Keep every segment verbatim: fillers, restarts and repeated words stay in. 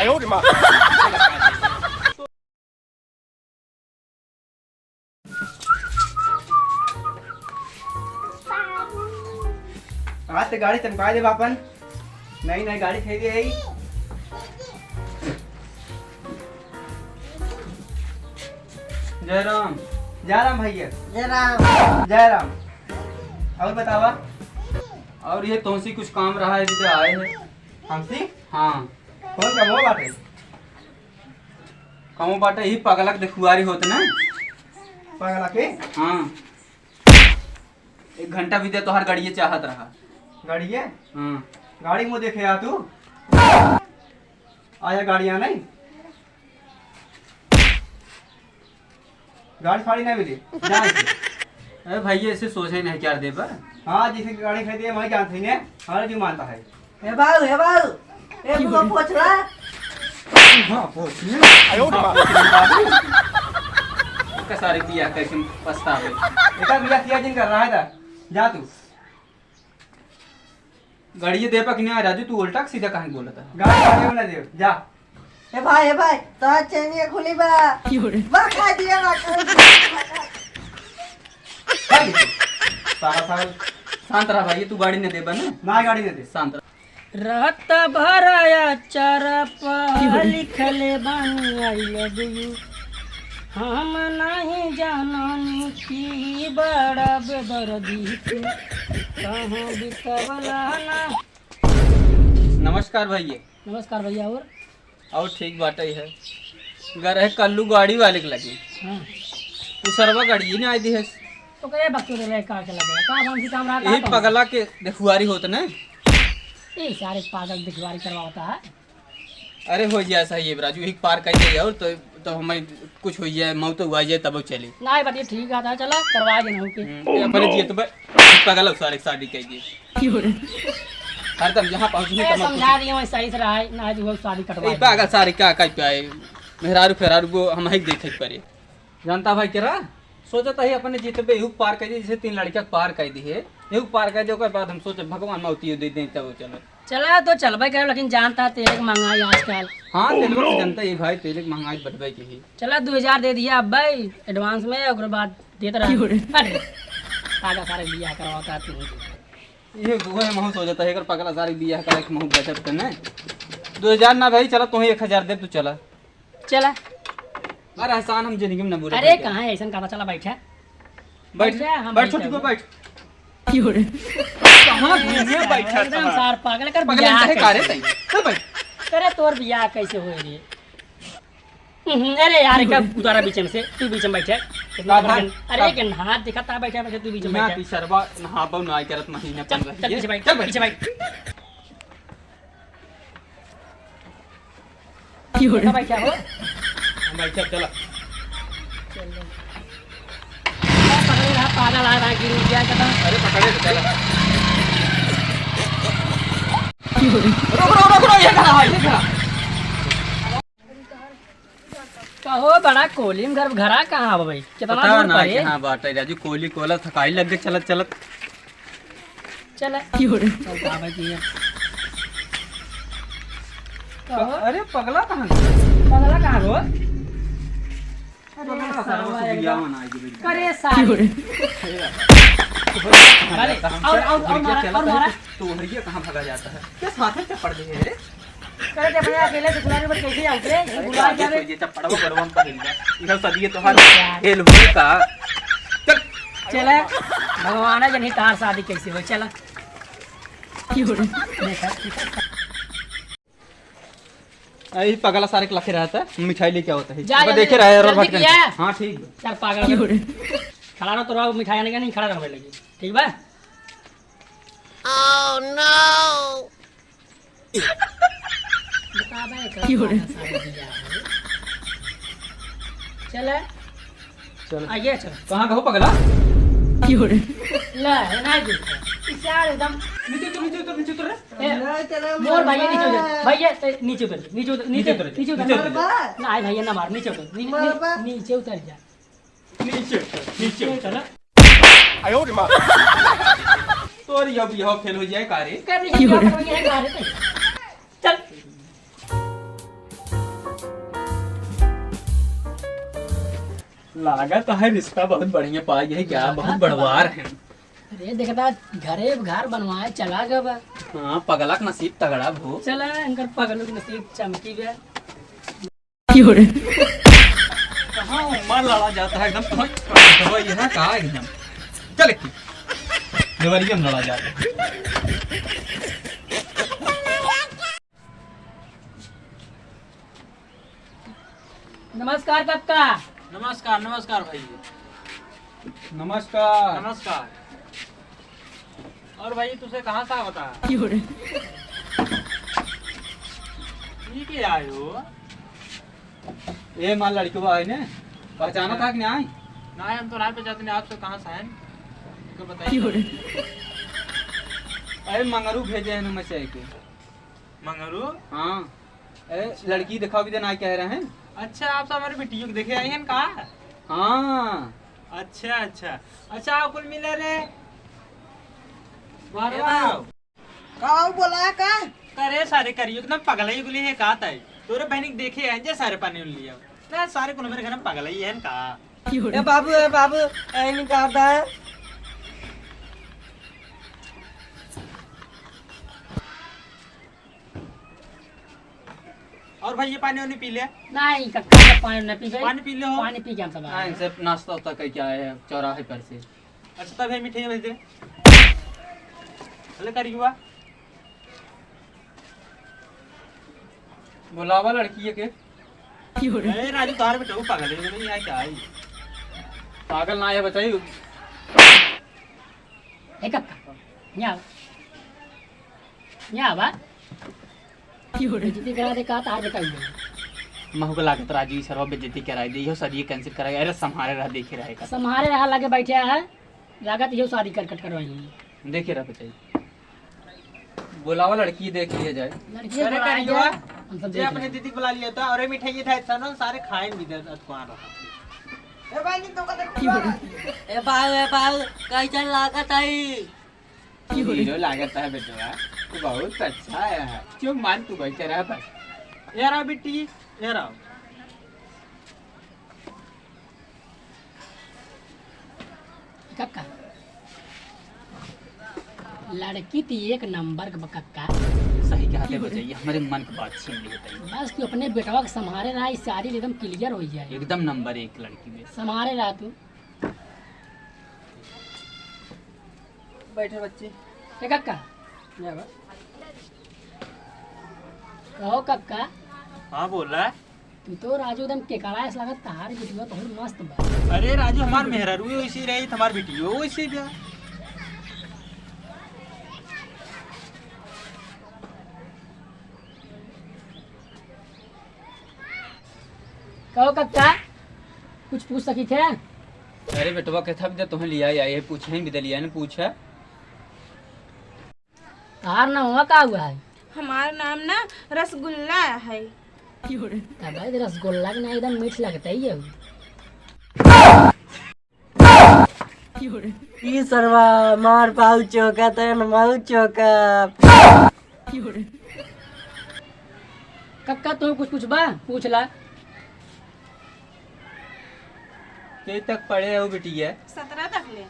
आज तो गाड़ी चमकाए देबा अपन, नई नई गाड़ी खरीदे है। जय राम। जय राम भैया। जय राम। जय राम। और बतावा? और ये तोहसे कुछ काम रहा है, इधर आए हैं। हमसे? हाँ। कौन कमवा बाटे? कमवा बाटे, ही पगला के देखुआरी होत ना। पगला के? हाँ। एक घंटा भी दे, तोहार गाड़िए चाहत रहा। गाड़िए? हाँ। गाड़ी मुँह देखे आ तू। आया गाड़िया नहीं। गाड़ी फाड़ी नहीं मिली, जान से। अरे भैया, ऐसे सोचे नहीं क्या देबा? हाँ, जिसे गाड़ी खरीदी है, वही जानते हैं, हमारा क्यों मानता है? ए बाऊ, ए बाऊ, ए मुँह पोछ ला। हाँ, पोछ ले। आयो रे बाप। का सारे किया कैसे पछतावे। बेटा, बिया किया जिन कर रहा है था, जा तू। गाड़िए देबा कि ना राजू, तू उल्टा सीधा काहे बोलत है? गाड़ी, गाड़ी ना दे, जा। ए भाई, ए भाई, तोहार चैनिया खुली बा। क्यों रे? बा खा दिया, बा खा दिया। भाई, सारा साल शांत रहा भाई, तू गाड़ी न देबा ना। ना गाड़ी न दे। शांत रहा। रात भर आया चरपा लिखले बानी I love you। हम नहीं जाननी कि बड़ा बेदर्दी तू, कहाँ बितवला ना। नमस्कार भैया। नमस्कार भैया, और? और ठीक बाटे है। घर है कल्लू गाड़ी वाले के लगे। हाँ। उ सरवा गाड़ी ही ना आई दी है। तो कहे बक्के रे का के लगे? का बंसी काम रहा, का यही काम? पगला के देखुआरी होत ना। ए सारे पागल देखुआरी करवावता है। अरे हो जाए सही है राजू, एक पार कर दे और तो, तो हमें कुछ हो जाए, मौत हुआ जाए तब चली। ना, ये बात ये ठीक है, चला करवा देना हो के। हम्म, ये अपने जिए तो बे-, पगला सारे शादी कर दिए। क्यों रे? हरदम जहाँ पहुँचनी ए, तब समझा दिए, वही सही से रहा है, ना जो शादी कटवा ए, दे। पागल सारे का, का पे आए? मेहरारू फेरारू को हम ही देखे पड़े। जानता भाई केरा, सोचत ही अपने जीतबे, एहू पार कर दी, जैसे तीन लड़का के पार कर दी है, एहू पार कर दे, ओकर बाद हम सोचे भगवान मौती दे दें, तब चलो। चला तो चलबे करे, लेकिन जानता तेल के महंगाई आजकल। हाँ, तेल के जनता ही भाई, तेल के महंगाई बढ़बे की ही। चला, दो हजार दे दिया अब भाई advance में, ओकर बाद देत रहा। क्यों रे? अरे, ताजा सारे बियाह करवाता तू। ये दुहे महू सोचता है, अगर पगला सारे बियाह करे के महू बचत करने। दो हजार ना भाई, चला, तू ही एक हजार दे, तू चला। चला। अरे एहसान हम जिंदगी में न भूले अरे भैया। कहाँ है एहसान का? चला बैठा। बैठ, बैठ जा, हम बैठ बैठ छोटू को जाएंगे। बैठ। क्यों रे? कहाँ दुनिया बैठा एकदम था? सार पागल कर पगल बियाह है का रे कैसे? तई? चल बैठ। करे तोर बियाह कैसे होए रे? हम्म, अरे यार, का उतारा बीच में से, तू बीच में बैठे। कितना का भाई? बड़कन-, अरे का एक हाथ दिखाता बैठे, बैठे तू बीच में ना बैठे। पी सरवा नहाबो ना करत महीना चल, पन रही चल है। पीछे बैठ, चल बैठ। पीछे बैठ। क्यों रे? बैठा हो? हम बैठा, चला। चलो। पकड़े रहा, पागल आ रहा है, गिर गया क्या था? अरे पकड़े तो चला। क्यों रे? रुक, रुक, रुक, रुक, ये खड़ा है, ये खड़ा। कहो बड़ा कोली में घर, घरा कहाँ बा भाई? कितना पता दूर ना पर है? कहाँ बाटे राजू, कोली कोला थकाई लग गई चलत चलत। चल। क्यों रे? चल, का भाई की है? कहो। अरे, पगला कहाँ गया? पगला कहाँ गो? अरे, पगला सारा साला सुबह एकदम। यहाँ आए थे। करे साले। क्यों रे? अरे, और, और, और मारा, और मारा। तो हरिया कहाँ भागा जाता है? क्या साथ में चप्पड़ दे रे? करे थे भैया, अकेले दुखलारी पर कैसे आउत रे? ये अरे, बुला आगे क्या रे? तो ये चप्पड़वा बड़वा में पहन ले। इधर सदिये तोहार यार। खेल हुए का। चल। चले, भगवान है, जनी तार शादी कैसे हो, चला। देखा। अरे, ये पगला सारे के लखे रहता है, मिठाई लेके आवता है। जा, अब जल्दी, देखे रहे, और जल्दी भटकन। किया। हाँ, ठीक। चल, पागल। खड़ा रहो, तो रहो, मिठाई आने का नहीं, खड़ा रहो, लगी। ठीक बा? Oh, no! बता बे, कर क्यों रे? सारे दिया है। चल। चल। आइए, चल। कहाँ का हो पगला? क्यों रे? ले, ये नहीं दिखता। इसे यार एकदम नीचे उतर, नीचे उतर, नीचे उतर रे। ए, नहीं, चलो, मोर भाई, नीचे उतर। मरबा। भैया, ए, नीचे उतर, नीचे उतर, नीचे, नीचे उतर, नीचे उतर। नीचे उतर। मरबा। ना, भाई, ये ना मार, नीचे उतर। नी-, नी-, मरबा। नीचे उतर जा। नीचे उतर, नीचे उतर। चला। आयो रे माँ। तोर अब यह फेल हो जाए का रे? कर रही है, कर रही है, कर रही है। चल। लागत है रिश्ता बहुत बढ़िया पाई है क्या, बहुत बड़वार है। अरे देखता, घरे घर बनवाए चला गवा। हाँ, पगला के नसीब तगड़ा भो। चला, इनकर पगलों के नसीब चमकी बे। कहाँ उम्मा लड़ा जाता है एकदम, कोई, कोई यहाँ का एकदम। चल एक देवरिया में लड़ा जाता है। नमस्कार कक्का। नमस्कार, नमस्कार भाई। नमस्कार। नमस्कार। और भाई, तुझे कहाँ से आवता है? क्यों रे? ठीक है आयो। ए माल लड़कवा है ने, पहचाना था कि नहीं? ना, हम तो ना पहचानते नहीं, आपसे कहाँ से हैं? इनको बताइए। क्यों रे? अरे मंगरू भेजे हैं ना मचाए के। मंगरू? हाँ। ए, लड़की दिखाओ भी देना कह रहे हैं। अच्छा, आप सब हमारे बिटियों को देखे आए हैं का? हाँ। अच्छा, अच्छा। अच्छा, आओ कुल मिले रे। बाहर ए आओ। बाबू। का हो, बोला का? अरे सारे करियो एकदम पगला ही गुली है का ताई? तोरे बहन के देखे हैं जे सारे पानी उन लिया। ना सारे कुल मेरे घर में पगला ही है का? ए बाबू, ए बाबू, ए नहीं कहता है। और भाई, ये पानी वानी पी ले। नहीं, कक्का, पानी न पीबे। पानी पी ले हो। पानी पी के हम सब हाँ, आए। इनसे नाश्ता उस्ता करके आए हैं चौराहे पर से। अच्छा, तब ये मिठाई भेज दे। चले, करियो बा। बुलावा लड़की के। ए, राजू, तार बेटा, वो पागल है, नहीं आए क्या आई? पागल ना आए, बताइए। ए कक्का, यहाँ आओ। यहाँ आवा। बेइज्जती करा दे का, तार बेटा ही है। महू के लागत राजू, ई सरवा बेइज्जती कराई दे, इहो शादी cancel कराई। अरे, सम्हारे रहा, देखे रहे का। सम्हारे रहा, लगे बैठे है, लागत इहो शादी कर कट करवाई। देखे रहा, बताइए। बोलावा लड़की देख लिया जाए। लड़की अरे, बोलाया करियो जाए, बा। हम सब जे देख अपने लेंगे। दीदी को बुला लिया था, और ये मिठाई था, इतना ना सारे खाए भी दे, अतवार रहा। ए भाई, तो का देखो। ए बाबू, ए बाबू, कैसन लागत है? हीरो लागत है बेटवा, तू बहुत अच्छा है। चुप मान, तू बैठे रह बस। ए रहा बिट्टी, ए रहा। कक्का, लड़की ती एक नंबर के बा कक्का। सही कहते बचैया, हमारे मन के बात छीन लिए तनी। बस तू अपने बेटवा के संभारे रहा, ई शादी एकदम clear हो जाए। एकदम नंबर एक लड़की बे। संभारे रहा तू। बैठे बच्ची। ए कक्का। ले बा। कहो कक्का। हाँ, बोला। तू तो राजू एकदम केकड़ा ऐसा लगत, तहार बिटिया बहुत मस्त बा। अरे राजू, हमार मेहरारू वैसी रही, तो हमार बिटियो वैसी बा। कहो कक्का, कुछ पूछ सकी थे? अरे बेटवा, कहता भी तो तुम्हें लिया आई है, पूछे ही बिदलिया ने पूछा। तार नाम हुआ का हुआ है? हमार नाम ना रसगुल्ला है। तब भाई रसगुल्ला के ना एकदम मीठ लगता ही है। ई सरवा मार पाऊ चौका, तन माऊ चौका। कक्का, तू कुछ पूछबा? पूछ ला। के तक पढ़े हो बिटिया? सतरा तक ले।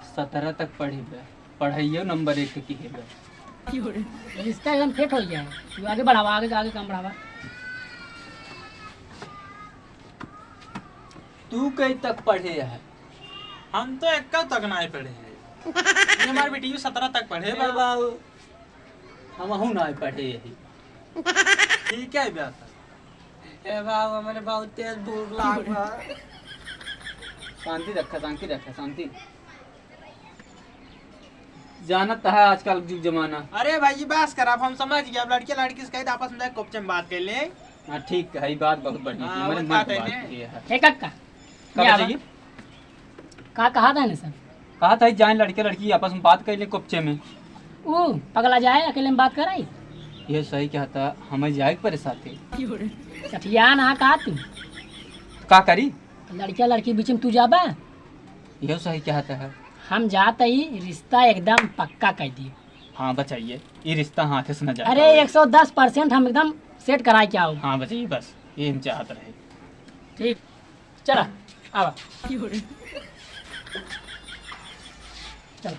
सतरा तक पढ़ी बे, पढ़ाइयो नंबर एक की है बे। रिश्ता एकदम फिट हो गया है। तू आगे बढ़ावा, आगे, आगे काम बढ़ावा। तू कई तक पढ़े है? हम तो एक्का तक ना पढ़े है। ये हमारे बेटी सतरा तक पढ़े बा। बाबू, हमहू ना पढ़े यही। ठीक है, बेटा। ए बाबू, हमरे बहुत तेज भूख लाग बा। शांति रखा, शांति रखा, शांति। जानत है आजकल जुग जमाना। अरे भाई, ये बस कर, अब हम समझ गए। अब लड़के लड़की से कह दे, आपस में जाके कोपचे में बात कर ले। हाँ, ठीक है, ये बात बहुत बढ़िया हाँ, थी। मैंने वो मन बात की है बात ने। की है। ए कक्का, का ये आवा। बताइए? का कहा था ने सर? कहा था, जाए लड़के लड़की आपस में बात कर ले कोपचे में। ऊ पगला जाए, अकेले में बात कराई। ये सही कहता, हमें जाए के परे साथे। सठिया ना का तू? का करी? लड़किया लड़की बीच में तू जाबा? ये सही कहता है। हम जात ही रिश्ता एकदम पक्का कर दिए। हाँ, बचाइए, ये रिश्ता हाथ से न जाए। अरे, एक सौ दस परसेंट हम एकदम सेट कराए के आओ। हाँ बच्चा, ये बस, ये हम चाहत रहे। ठीक, चला, आवा। चला।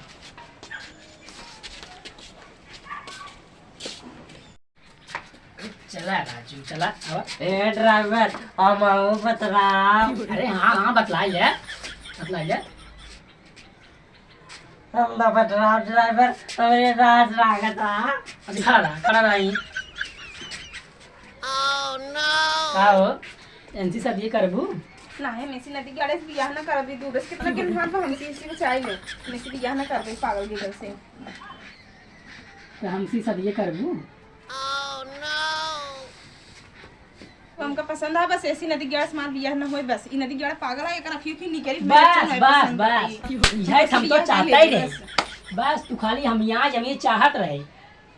चला राजू, चला, आवा। ए ड्राइवर, हम आऊ बतलाओ। अरे हाँ, हाँ, बतलाई ले, बतलाई ले। हम ना बतलाओ ड्राइवर, हमरे राज लागत आ। अभी खड़ा रहा, खड़ा रही। का हो, एनसी शादी करबू? नाही, मेसी नदी गाड़े से बियाह ना करबी, दूर से कितना किन हाथ में हमसे इसी को चाहिए। मेसी बियाह ना करबी, पागल की तरह से। तो हमसे शादी करबू? हमका पसंद आ, बस ऐसी नदी गाड़े से हमार बियाह ना होए, बस। ई नदी गाड़ा पागल है, एकर अखियों की निकली, बस, बस, बस। यही हम तो चाहते ही रहे। बस तू खाली हम यहाँ जमीन चाहत रहे।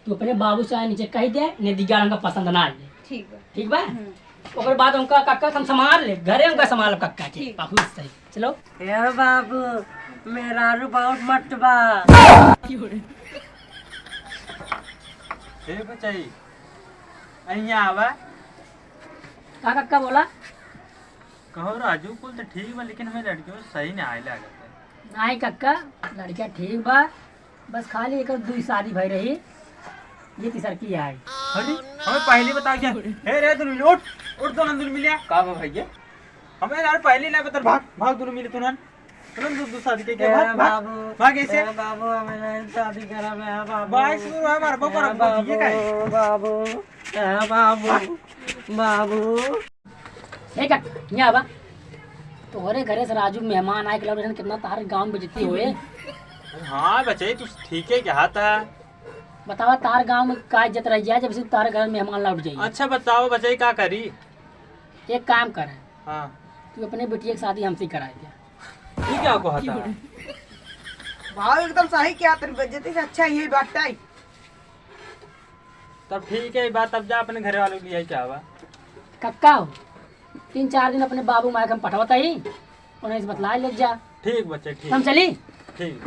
तू अपने बाबू से नीचे कह दे, नदी गाड़ हमका पसंद ना आए। ठीक बा। ठीक बा? हम्म। ओकर बाद उनका कक्का हम संभाल ले, घरे उनका संभाल कक्का के। ठीक। बहुत सही। चलो। ए बाबू, मेहरारू बहुत मत बा। हे बचाई, अहिया आवा। का कक्का बोला? कहो राजू, कुल तो ठीक बा, लेकिन हमें लड़कियों से सही नहीं आए लागत है। नाही कक्का, लड़कियां ठीक बा, बस खाली एक दुई शादी भई रही, ये तीसर की आई। अरे, हमें पहली बता क्या? हे रे, दोनों मिले, उठ, उठ, दोनों, दोनों मिले। का बा भैया? हमें यार पहली ना बता, भाग, भाग, दोनों मिले, तू ना। चलो, दू, दू शादी के, के, ए भाग, भाग, बाबू, भाग ऐसे। ए बाबू, हमें नहीं शादी करा, मैं बाबू। बाईस को हमारा बबर ए बाबू, ये का है? बाबू, ए बाबू, बाबू। ए कक, यहाँ आवा। तोहरे घरे से राजू मेहमान आए के लौटे, कितना तार गांव में बेइज्जती होए। हाँ बच्चे, तू ठीक है क्या था? बतावा, तार गांव में का इज्जत रह जाए जब से तार घर में मेहमान लौट जाए। अच्छा बताओ बच्चे, का करी? एक काम कर, हाँ। तू अपने बिटिया की शादी हमसे करा दे। तू क्या कहता है? भाव एकदम सही किया, तेरी बेइज्जती से अच्छा यही बात है। तब ठीक है, बात अब जा अपने घरे वालों की, यही क्या हुआ? कक्का हो, तीन चार दिन अपने बाबू माई के हम पठवता ही, उन्हें से बतला ले जा। ठीक बच्चे, ठीक। हम चली? ठीक।